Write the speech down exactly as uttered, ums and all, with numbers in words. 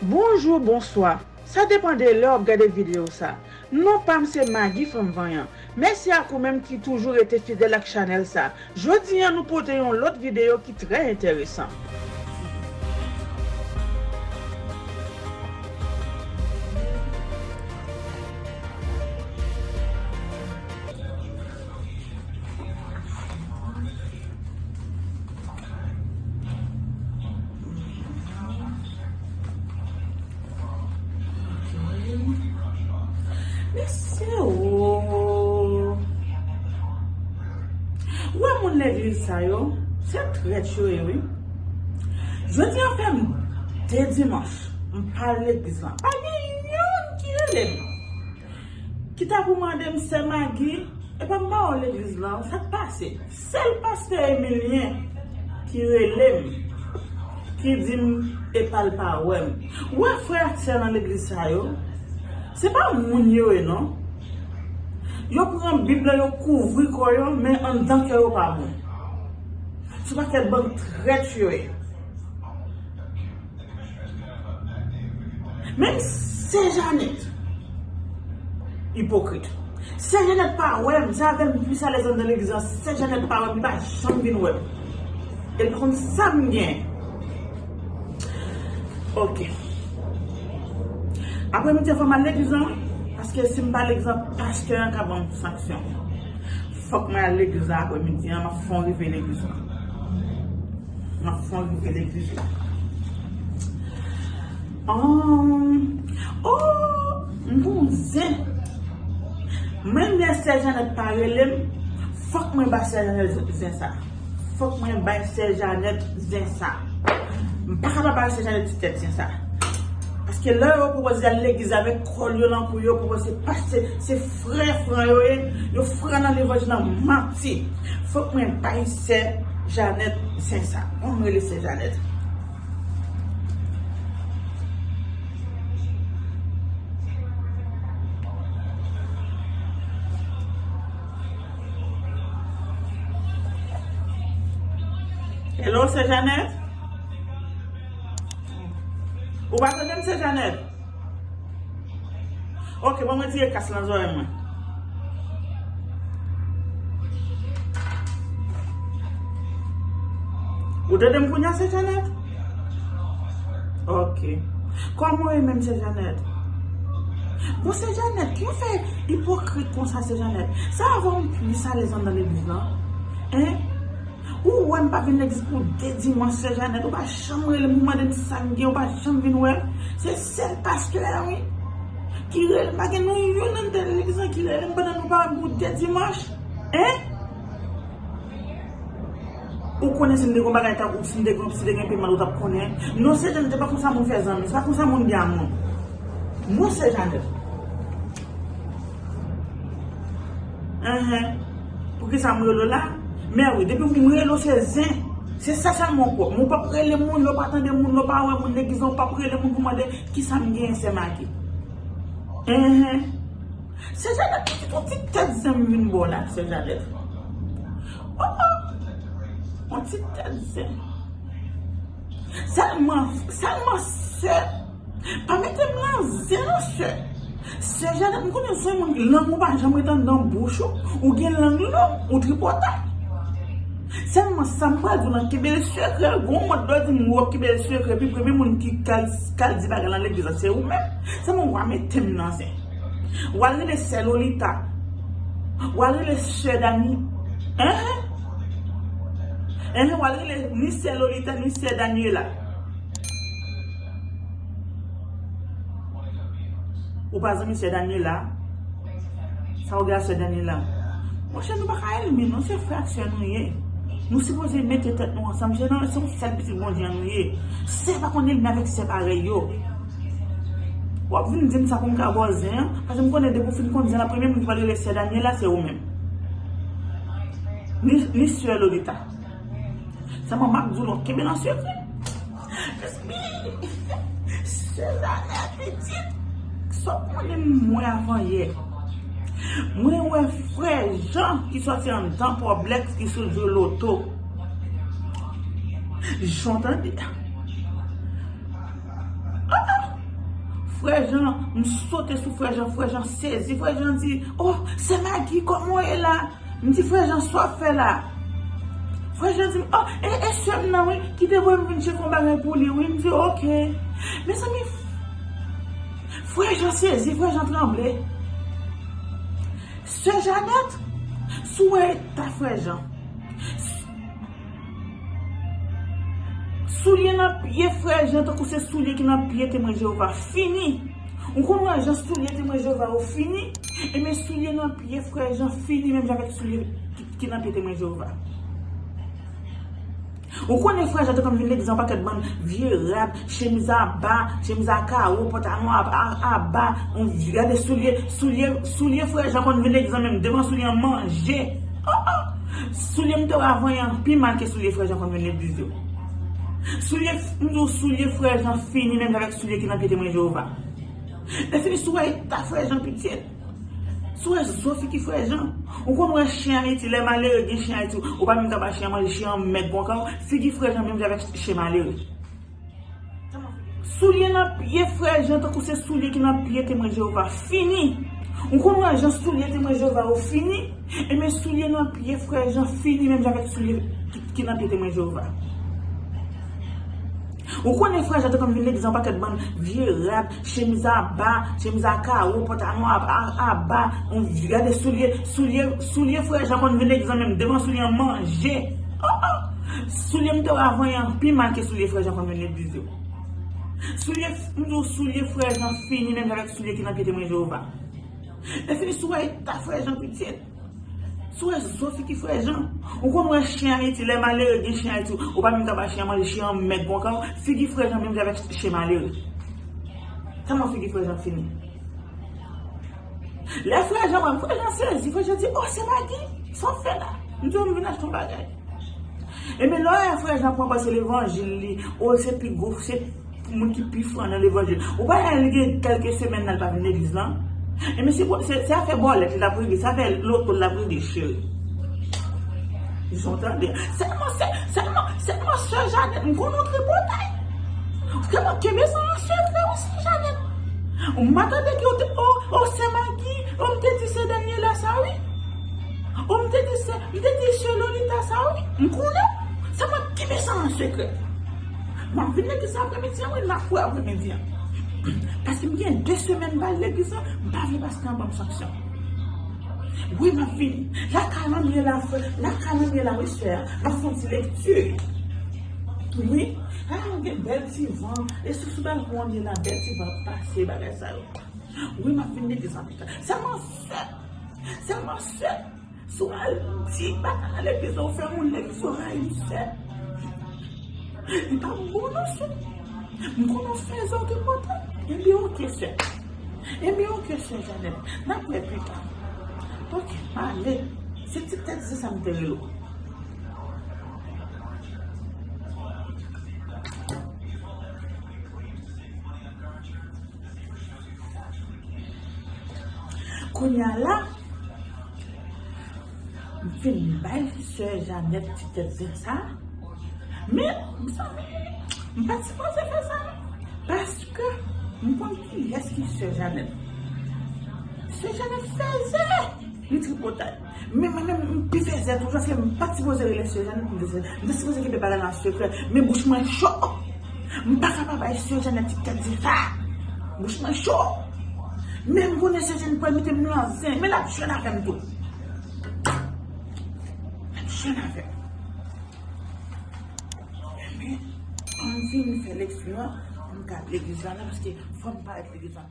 Bonjou, bonswa. Sa depann de lè w ap gade videyo sa. Non pa m se Maggie Fanm Vanyan. Mèsi ak ou menm ki toujou rete fidèl ak chanèl sa. Jodi a nou pote yon lòt videyo ki trè enteresan. Mesye o. Ou wè moun legliz sa yo, se trèt yo ye wi. Jodi a fè m de dimanch, m pa al legliz lan. Pa gen youn ki rele m. Ki ta pou mande m, Sè Maggie, epa m pa wè w legliz lan, sa k pase? Sèl pastè Emilien ki rele m, ki di m epa l pa wè m. Ou wè frè ak sè nan legliz sa yo, se pa moun yo ye non. Yo pran Bib lan, yo kouvri kò yo, men anndan kè yo pa bon. Se pakèt bann trèt yo ye. Menm Sè Janèt ipokrit. Sè Janèt pa wè m, se avè l m plis alèz anndan legliz lan. Sè Janèt pa wè m, li pa janm vin wè m. E l pa konn sa m gen. Ok. Apremidi an fò m al legliz lan, paske si m pa al legliz lan, pastè an ka ban m sanksyon. Fòk mwen al legliz lan apremidi an, m ap fè yon rive legliz lan. M ap fè yon rive legliz la. Oh, oh, m gon zen. Menm lè Sè Janèt pa rele m, fòk mwen ba Sè Janèt zen sa. Fòk mwen bay Sè Janèt zen sa. M pa ka pa bay Sè Janèt ti tèt zen sa. Paske lè yo pwopoze al legliz avèk kòl yo nan kou yo, pwopoze pastè, se frè fran yo ye, yo fran nan levanjil nan manti. Fòk mwen bay Sè Janèt zen sa. Ban m rele Sè Janèt. Hello, Sè Janèt? Ou pa tande m, Sè Janèt? Ok, ban m retire kas lan zòrèy mwen. Ou tande m kounye a, Sè Janèt? Ok. Kòman w ye menm, Sè Janèt? Bon, Sè Janèt, kijan w fè ipokrit konsa, Sè Janèt? Se avè w m plis alèz anndan legliz lan. Hein? Ou wè m pa vin legliz pou de dimanch, Sè Janèt. Ou pa janm rele m pou mande m sa m gen, ou pa janm vin wè m. Se sèl pastè a, wi, ki rele m. Pa gen nou youn anndan legliz lan ki rele m pandan nou pa wè m pou de dimanch. Hein? Ou konnen si m te gen yon bagay tankou, si m te gen, si te gen pi mal, ou t ap konnen. Non, Sè Janèt, se pa konsa moun fè zanmi, se pa konsa moun gen amou. Non, Sè Janèt. Enhen. Poukisa m rele w la? Men wi, depi m rele w se zen. Se sa sèlman w kwè. Men w p ap rele moun, lè w pa tande moun, lè w pa wè moun legliz lan, w p ap rele moun pou mande kisa m genyen, Sè Maggie. Enhen. Sè Janèt, pitit, yon ti tèt zen m vin ba w la, Sè Janèt. Oh, oh. Yon ti tèt zen. Sèlman, sèlman sè, pa mete m nan zen non, sè. Sè Janèt, m konnen se yon moun, lang ou pa janm ret anndan bouch ou, ou gen lang long, ou tripotay. Sèlman sa m pral di w lan, kenbe l sekrè, gon mòd lè w di m w ap kenbe l sekrè, pi premye moun ki kal, kal di bagay lan legliz la, se ou menm. Sèlman w a mete m nan zen. W al rele sè Lolita. W al rele sè Dani. Enhen. Enhen, w al rele ni sè Lolita, ni sè Daniela. Ou pa zanmi sè Daniela? Sa w gen a sè Daniela? Monchè, nou pa ka ènmi, non, se frè ak sè nou ye. Nou sipoze mete tèt nou ansanm. Se nan, se yon sèl pitit Bondye an nou ye. Sè pa konn ènmi avèk sè parèy yo. W ap vin di m sa pou m ka ba w zen an, paske m konnen depi w fin konn zen an, premye moun ki pral rele sè Daniela, se ou menm. Ni, ni sè Lolita. Sèlman m ap di w non, kenbe nan sekrè. Sè Janèt pitit, sa w konnen m wè avan yè. Mwen wè frè Jan ki sòti anndan Pòblèks ki sou jwe loto. Jan tande. Ah, ah. Frè Jan, m sote sou Frè Jan, Frè Jan sezi, Frè Jan di, "Oh, sè Magi, kòman w ye la?" M di, "Frè Jan, sa w ap fè la?" Frè Jan di m, "Oh, e, e sè m nan, wi, ki te voye m vin chèche yon bagay pou li, wi." M di, "Ok." Mezanmi, Frè Jan sezi, Frè Jan tranble. Sè Janèt, si w wè eta Frè Jan, soulye nan pye Frè Jan, tankou se soulye ki nan pye Temwen Jewova, fini. Ou konn wè jan soulye Temwen Jewova yo fini? Ebyen, soulye nan pye Frè Jan fini, menm jan avèk soulye ki, ki nan pye Temwen Jewova. Ou konnen Frè Jan te konn vin legliz an pakèt bann vye rad, chemiz aba, chemiz a kawo, pantalon a, a, aba, on, gade soulye, soulye, soulye Frè Jan konn vin legliz an menm devan soulye an manje. Oh, oh. Soulye m te wè avan yè an pi mal ke soulye Frè Jan konn vin legliz yo. Soulye, m di w, soulye Frè Jan fini menm jan avèk soulye ki nan pye Temwen Jewova. Lè fini, si w wè eta Frè Jan pitit, si w wè zo figi Frè Jan, ou konn wè chen Ayiti, lè malere gen chen Ayiti, ou pa menm ka ba chen an manje, chen an mèg konsa, figi Frè Jan menm jan avèk chen malere. Soulye nan pye Frè Jan, tankou se soulye ki nan pye Temwen Jewova, fini. Ou konn wè jan soulye Temwen Jewova yo fini? Ebyen, soulye nan pye Frè Jan fini, menm jan avèk soulye ki, ki nan pye Temwen Jewova. Ou konnen Frè Jan te konn vin legliz an pakèt bann vye rad, chemiz aba, chemiz a kawo, pantalon a, a, aba, on, gade soulye, soulye, soulye Frè Jan konn vin legliz an menm devan soulye an manje. Oh, oh. Soulye m te wè avan yè an pi mal ke soulye Frè Jan konn vin legliz yo. Soulye, m di w, soulye Frè Jan fini menm jan avèk soulye ki nan pye Temwen Jewova. Lè fini, si w wè eta Frè Jan pitit, si w wè zo figi Frè Jan, ou konn wè chen Ayiti, lè malere gen chen Ayiti, ou pa menm ka ba chen an manje, chen an mèg konsa, figi Frè Jan menm jan avèk chen malere. Kòman figi Frè Jan fini? Lè Frè Jan wè m, Frè Jan sezi, Frè Jan di, "Oh, sè Magi, sa w ap fè la?" M di, "Oh, m vin achte yon bagay." Ebyen, lè w wè Frè Jan pran pase levanjil li, oh, se pi gwo, se moun ki pi fran nan levanjil. Ou pa wè li gen kèlke semèn nan li pa vin legliz lan? Ebyen, se, se, se afè bòlèt li l ap regle, se afè loto l ap regle, cheri. Jan w tande. Sèlman, sè, sèlman, sèlman sè Janèt, m konn yon tripotay. Kèman kenbe sa an sekrè wi, sè Janèt. M pa tande ke w te, o, o, sè Magi, o, m te di sè Daniela sa wi. O, m te di sè, m te di sè Lolita sa wi. M konnen. Sèlman kenbe sa an sekrè. M ap vin legliz aprèmidi an wi, n ap wè aprèmidi an. Paske m gen de semèn m pa al legliz lan, m pa vle pastè an ban m sanksyon. Wi, m ap vini. Lakay an m ye la, frè, lakay an m ye la, wi, sè a. M ap fè yon ti lekti. Wi. A, gen bèl ti van. E sou, sou balkon an m ye la, bèl ti van ap pase, bagay sa yo. Wi, m ap vin legliz an pita. Sèlman sè. Sèlman sè. Si w al di bagay nan legliz la, ou fè moun legliz yo rayi m, sè. Li pa bon non, sè. M konnen w fè sa w te kontan. Ebyen, oke, sè. Ebyen, oke, sè Janèt. N ap wè pita. Oke, m ale. Se ti tèt di sa m te rele w. Kounye a la, m fin bay sè Janèt ti tèt zen sa. Men, mezanmi, m pa t sipoze fè sa non. Paske m konn kiyès ki sè Janèt. Sè Janèt fèzè, li tripotay. Men mwen menm, m pi fèzè toujou, paske m pa t sipoze rele sè Janèt pou m te sè. M te sipoze kenbe bagay la an sekrè. Men bouch mwen cho. M pa ka pa bay sè Janèt ti tèt di sa. Bouch mwen cho. Men m konnen sè Janèt pral mete m nan zen. Men l ap jwenn avè m tou. L ap jwenn avè m. Men, ann vin fè lekti a, pou m ka al legliz la, paske fò m parèt legliz la.